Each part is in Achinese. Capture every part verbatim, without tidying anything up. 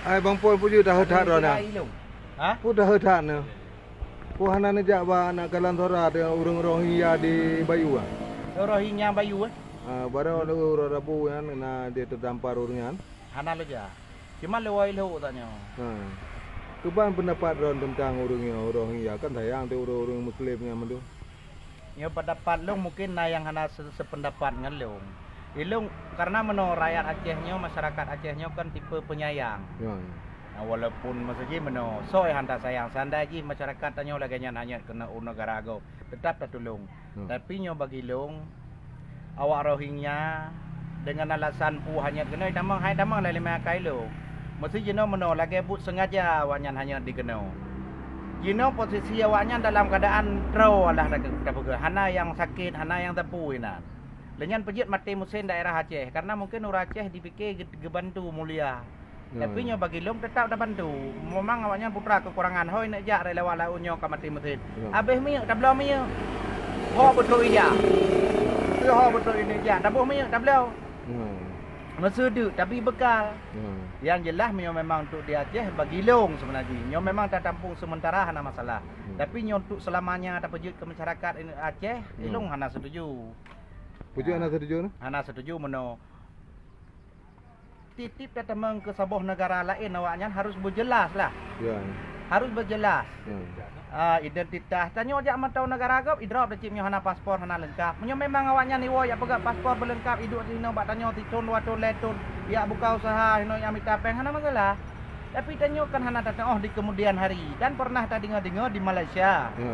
Hai Bang Pol, peue jeuet daheuet that droeneuh? Ha? Peue daheuet that nyoe? Peue hana neujak bak aneuk kalon saudara teuh ureuëng Rohingya di Bayu, ah? Rohingya Bayu, eh? Ah, barang ureuëng Rabu nyan na di teudampar ureuëng nyan. Hana leuja. Cuma lewai lhok tanyoe. Ha. Keuban peundapat droen teuntang ureuëng nyoe, Rohingya? Kan sayang teuh ureuëng-ureuëng Muslim nyan mandum. Nyoe pendapat lôn mungkin na nyang hana se-, sependapat ngon lôn. Ilôn, karena meunoe rakyat Aceh nyoe, masyarakat Aceh nyoe kan tipe penyayang. Ya, ya. Nah, walaupun masa jih meunoe, soe hana sayang, seandai jih masyarakat tanyoe lagée nyan hanyut keuneuk u neugara gob, teutap tatulông. Hmm. Tapi nyoe bagi lôn, awak Rohingya deungon alasan peue hanyut keunoe tamong, hai tamong lé limai akai lôn. Meusi jinoe meunoe lagée buet sengaja awaknyan hanyut dikeunoe. Jinoe posisi awaknyan dalam keuadaan troe alah ta-, tapeugah, hana nyang sakét, hana nyang teupue inan. Lé nyan peujeuet maté meusén daerah Aceh, karena mungken ureuëng Aceh dipike ge-, geubantu mulia. Ya, tapi ya, nyoe bagi lôn teutap tabantu. Memang awaknyan putra keukurangan, hôi neuk jak rot lewat laôt nyoe ka maté meusén. Ya. Abéh minyeuk, tabloe minyeuk. Ho beutôi ija. Ho beutôi ini jak, taboh minyeuk, tabloe. Ya. Meuseudeuk, tapi bekal. Ya. Yang jelas, nyoe memang untuk di Aceh bagi lôn sebenarnya. Nyoe memang tatampung sementara hana masalah. Ya. Tapi nyoe untuk selamanya tapeujeuet keu masyarakat Aceh, ya, ilôn hana setuju. Peue jeuet hana setuju, nah? Hana setuju meunoe. Tiep-tiep tatamong keu saboh neugara laén awaknyan harus beujeulaih lah. Ya. Harus beujeulaih. Ya. Ah, identitas. Tanyoe jak mantong neugara gob, idrob dah cit nyoe hana paspor, hana leungkap. Meunyoe memang awaknyan iwoe jak peugah paspor beuleungkap, iduek sinoe bak tanyoe sithon, dua thon, lhée thon, jak buka usaha, sinoe jak mita péng, hana masalah. Tapi tanyoe kan hana tateuoh di kemudian hari. Dan pernah tadeungoe-deungoe di Malaysia. Ya.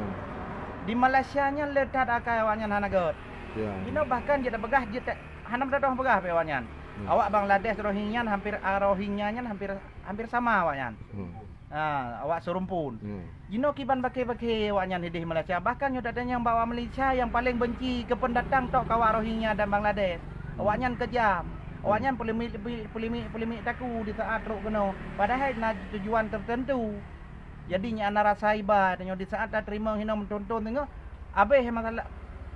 Di Malaysia nyan le that akai awaknyan hana göt. Ya. Jinoe bahkan jeuet tapeugah jeuet ta-, hana meudodoh peugah pih awaknyan. Hmm. Awak Bangladesh Rohingya nyan hampir, ah, Rohingya nyan hampir, hampir sama awaknyan. Hmm. Ha, awak seurumpun. Hmm. Jinoe kiban bakée-bakée awaknyan hideh Malaysia. Bahkan nyoe tatanyong bak awak Malaysia nyang paleng benci keu peundatang tok keu awak Rohingya dan Bangladesh. Hmm. Awaknyan keujam. Hmm. Awaknyan peulimik-, peulimik-, peulimik taku di saat trok keunoe. Padahai na tujuan teuteuntu. Jadi nyan na rasa iba tanyoe di saat tateurimong hinoe meuthon-thon teungoh abéh masalah,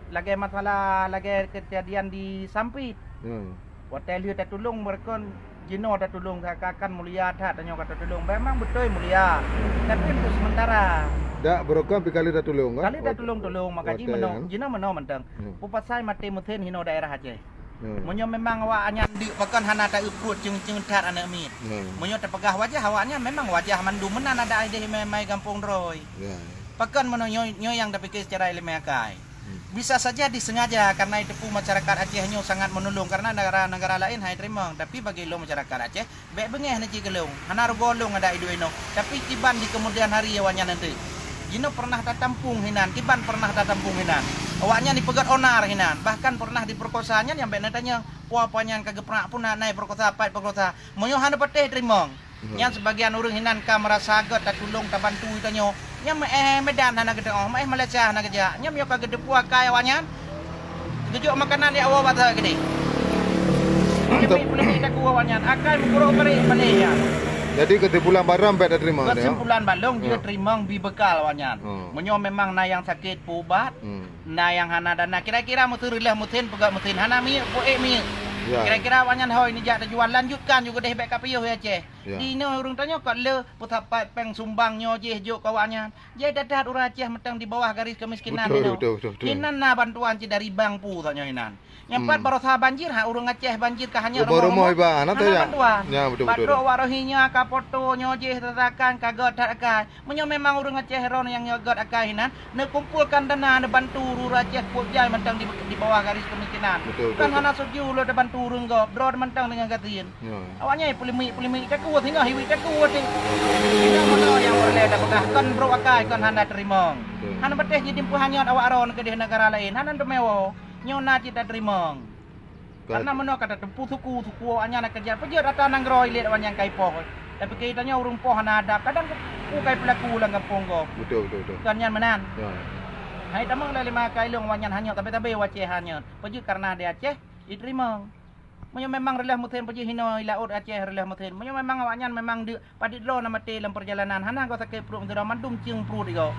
lagée masalah lagée keujadian di Sampit. Hmm. Watée lheueh tatulông, beureukan jinoe tatulông, seakan-akan mulia that tanyoe ka tatulông. Memang beutôi mulia, tapi untuk sementara. Dak, beureukan pih ka lheueh tatulông, kan? Ka lheueh tatulông-tulông, maka jih watée meunoe, nyan, jinoe meunoe mantong. Hmm. Peue pasai maté meusén hinoe daerah Aceh. Hmm. Meunyoe memang awaknyan deuk pakon hana ta-eu pruet ceueng-ceueng that aneuk miet. Hmm. Meunyoe tapeugah wajah awaknyan memang wajah mandum meunan adak ideh mai, mai gampông droe. Ya, ya. Pakon meunyoe nyoe, nyoe nyang tapike secara ileumé akai. Hmm. Bisa saja disengaja karena iteupeu masyarakat Aceh nyoe sangat meunulông karena negara-negara laén hai teurimong, tapi bagi lôn masyarakat Aceh Bék beungéh na cit keu lôn, hana rugoe lôn adak iduek inoe, tapi kiban di keumudian hari awaknyan nanti. Jinoe peureunah tatampong hinan, kiban peureunah tatampong hinan. Awaknyan jipeugét onar hinan, bahkan peureunah jipeurkosa, nyan nyang bék na tanyong, peue-peue nyan ka geupeurak puna na jipeurkosa, pat jipeurkosa. Meunyoe hana patéh teurimong, nyan sibagian ureuëng hinan ka meurasa gét tatulông, tabantu tanyoe. Nyan meu-éh Medan hana geuteuoh, meu-éh Malaysia hana geujak. Nyan meunyoe ka geuteupeue akai awaknyan, geujok makanan jak woe bak saboh keudeh. Mantap. Leubeh, leubeh taku awaknyan, akai meukurok bareh balée nyan. Jadi keusimpulan barang bék tateurimong, ya? Keusimpulan balong, ya, jeuet teurimong, bi beukal awaknyan. Hmm. Meunyoe memang na nyang sakét, peuubat, hmm, na nyang hana dana, kira-kira meuteun reuloh meuteun, peugah meuteun, hana minyeuk, peuék minyeuk. Ya. Kira-kira awaknyan hôi neujak teujuan, lanjutkan ju keudeh bék ka piôh ya Aceh. Ya. Di inoe ureuëng tanyoe kot le peusapat péng sumbang nyoe jih jok keu awaknyan. Jai that-that ureuëng Aceh mantong di bawah garis kemiskinan. Betul, betul, betul, betul. Inan na bantuan cit dari bank pu tanyoe inan. Nyang pat barosa banjir, ha, ureuëng Aceh banjir ka hanyut rumoh-rumoh, iba, hana bantuan. Ya, betul, betul. Bak trok awak Rohingya ka poto nyoe jih tatakan ka gét that akai. Meunyoe memang ureuëng Aceh ron nyang gét akai inan, neukumpolkan dana, neubantu ureuëng Aceh kuat jai mantong di, di bawah garis kemiskinan. Betul, betul, betul. Kan hana setuju lôn tabantu ureuëng gob, droe mantong deungon gasien. Ya. Awaknyan peulimik-peulimik taku, singoh hiwit taku teuh. Inong meunoe nyang peureulée tapeugah, kon brok akai, kon hana teurimong. Betul. Hana patéh jitimpôh hanyot awak ron keudeh negara laén, hana teumé woe. Nyoe na cit tateurimong. Ka- Karena meunoe ka tateupeue suku, suku awaknyan na keujat. Peujeuet rata nanggroe ilét awaknyan ka ipoh. Tapi keu tanyoe ureuëng poh hana adab, kadang ku kai peulaku lam gampông gob. Betul, betul, betul. Kon nyan meunan. Ya. Hai tamong lé limai akai lôn awaknyan hanyot, tabe-tabe wacée hanyot. Peujeuet karena di Aceh, iteurimong. Meunyoe memang reuloh meuteun peujeuet hinoe i laôt Aceh reuloh meuteun. Meunyoe memang awaknyan memang deuk padit droe na maté lam peurjalanan, hana goe sakét pruet meusidroe mandum cieng pruet igoe.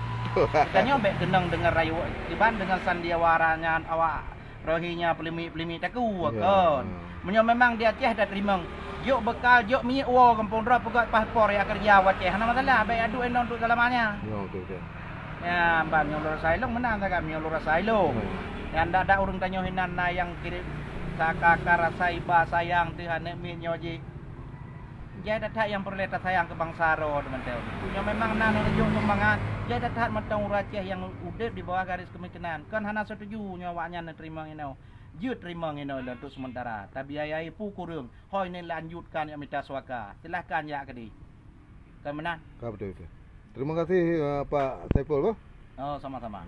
Tanyoe bék keunong deungon rayu kiban deungon sandiwara nyan awak Rohingya peulimik-peulimik taku kon. Ya, ya. Meunyoe memang di Aceh tateurimong, Jok bekal, jok minyeuk woe gampông droe, peugöt paspor, jak keureuja u Aceh, hana masalah, bèk adu inong untuk selamanya. Ya, oke, oke. Ya, ban nyoe lôn rasa ilong meunan sagai, nyoe lôn rasa ilong. Nyang dak-dak ureueng tanyoe hinan na nyang kirém saka-ka rasa iba sayang teuh aneuk miet nyoe jih. Jai that-that nyang peureulèe tasayang keu bansa droe teuh mantong. Nyoe memang na neureujoh sumbangan, jai that-that mantong ureueng Aceh nyang udép di bawah garis kemiskinan. Kon hana setuju nyoe awaknyan neuteurimong inoe. Jeuet teurimong inoe lôn untuk sementara. Tabiaya peue kureueng, hôi neulanjutkan jak mita suaka. Silahkan jak keudeh. Kon meunan? Ka beutôi, beutôi. Terima kasih, eh, Pak Saiful, boh. Oh, sama-sama.